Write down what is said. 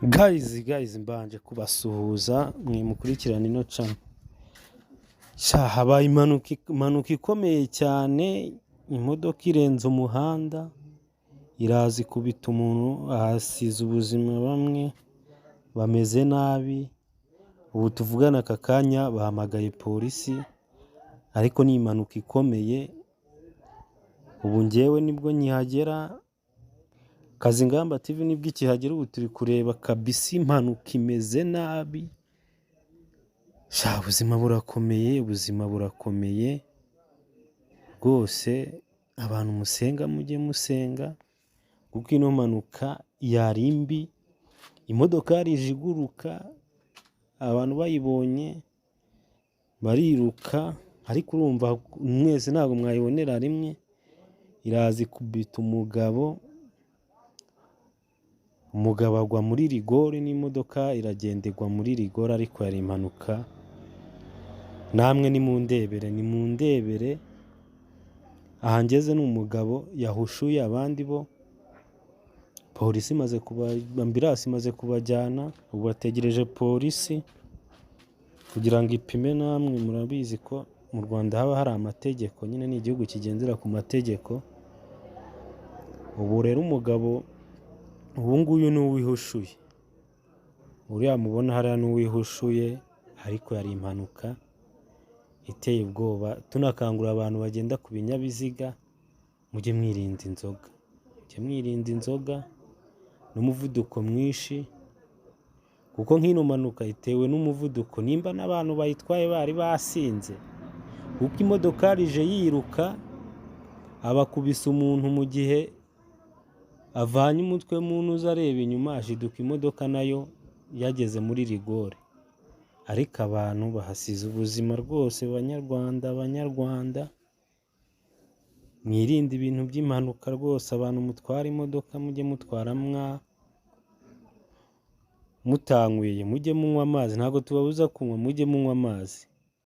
Guys, guys, mbanje kubasuhuza mwe mukurikirana ino channel. Sha, habaye impanuka ikomeye cyane, imodoka irenze umuhanda, iraza ikubita umuntu, ahasize ubuzima, bamwe bameze nabi. Ubu tuvugana aka kanya bahamagaye polisi, ariko ni impanuka ikomeye. Ubu njyewe nibwo nkihagera, Kazingamba TV nibwo ikihagera, ubu turi kureba kabisa impanuka imeze nabi. Sha, ubuzima burakomeye, ubuzima burakomeye rwose. Abantu musenga mujye musenga, kuko ino mpanuka yari mbi. Imodoka ije iguruka, abantu bayibonye bariruka, ariko urumva mwese ntabwo mwayibonera rimwe. Iraza ikubita umugabo, umugabo agwa muri rigore n'imodoka iragenda igwa muri rigore, ariko yari impanuka. Namwe nimundebere, nimundebere aha ngeze ni umugabo yahushuye abandi bo polisi imaze kuba, ambulance imaze kubajyana, ubu bategereje polisi kugira ngo ipime. Namwe murabizi ko mu Rwanda haba hari amategeko, nyine ni igihugu kigendera ku mategeko. Ubu rero umugabo ubu nguyu ni uwihushuye, uriya mubona hariya ni uwihushuye, ariko yari impanuka iteye ubwoba. Tunakangurira abantu bagenda ku binyabiziga, mujye mwirinda inzoga, mujye mwirinda inzoga n'umuvuduko mwinshi, kuko nk'ino mpanuka itewe n'umuvuduko. Nimba n'abantu bayitwaye bari basinze, kuko imodokari ije yiruka, abakubise umuntu mu gihe avanye umutwe mu ntuza areba inyuma, ashiduka imodoka nayo yageze muri rigore. Ariko abantu bahasize ubuzima rwose. Banyarwanda, banyarwanda, mwirinde ibintu by'impanuka rwose. Abantu mutwara imodoka mujye mutwara mutanyweye, mujye munywa amazi. Ntabwo tubabuza kunywa, mujye munywa amazi.